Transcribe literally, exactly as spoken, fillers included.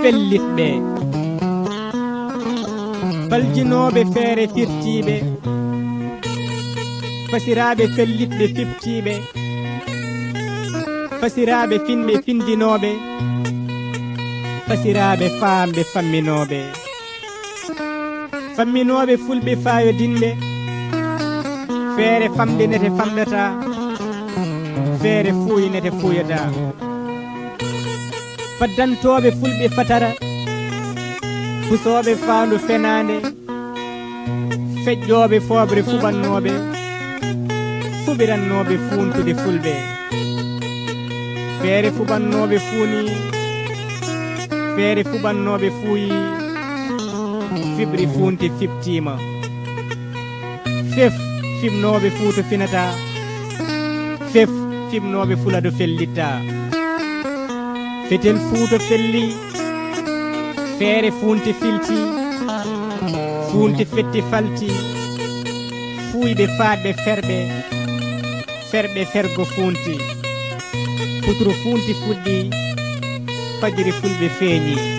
Fellitɓe, faljinooɓe feere firtiiɓe, fasiraaɓe fellitɓe fiftiiɓe, fasiraaɓe finɓe findinooɓe, fasiraaɓe faamɓe famminooɓe. Famminooɓe fulɓe faayodinɓe, feere famɗinete famɗata, feere fuuyinete fuuyata. Faddantooɓe fulɓe fatara, fusooɓe faandu fenaande, feƴƴooɓe fooɓre fuɓannooɓe, fuɓirannooɓe fuuntude fulɓe. Feere fuɓannooɓe fuuni, feere fuɓannooɓe fuuyi, fiɓri fuunti fiɓtiima. Fef fiɓnooɓe fuuto finata, fef fiɓnooɓe fulado fellitta. Fetel fuuto felli, feere fuunti filti, fuunti fetti falti, fuuyɓe faatɓe ferɓe, ferɓe fergo fuunti, puturu fuunti fuɗɗi, fajiri fulɓe feeñi.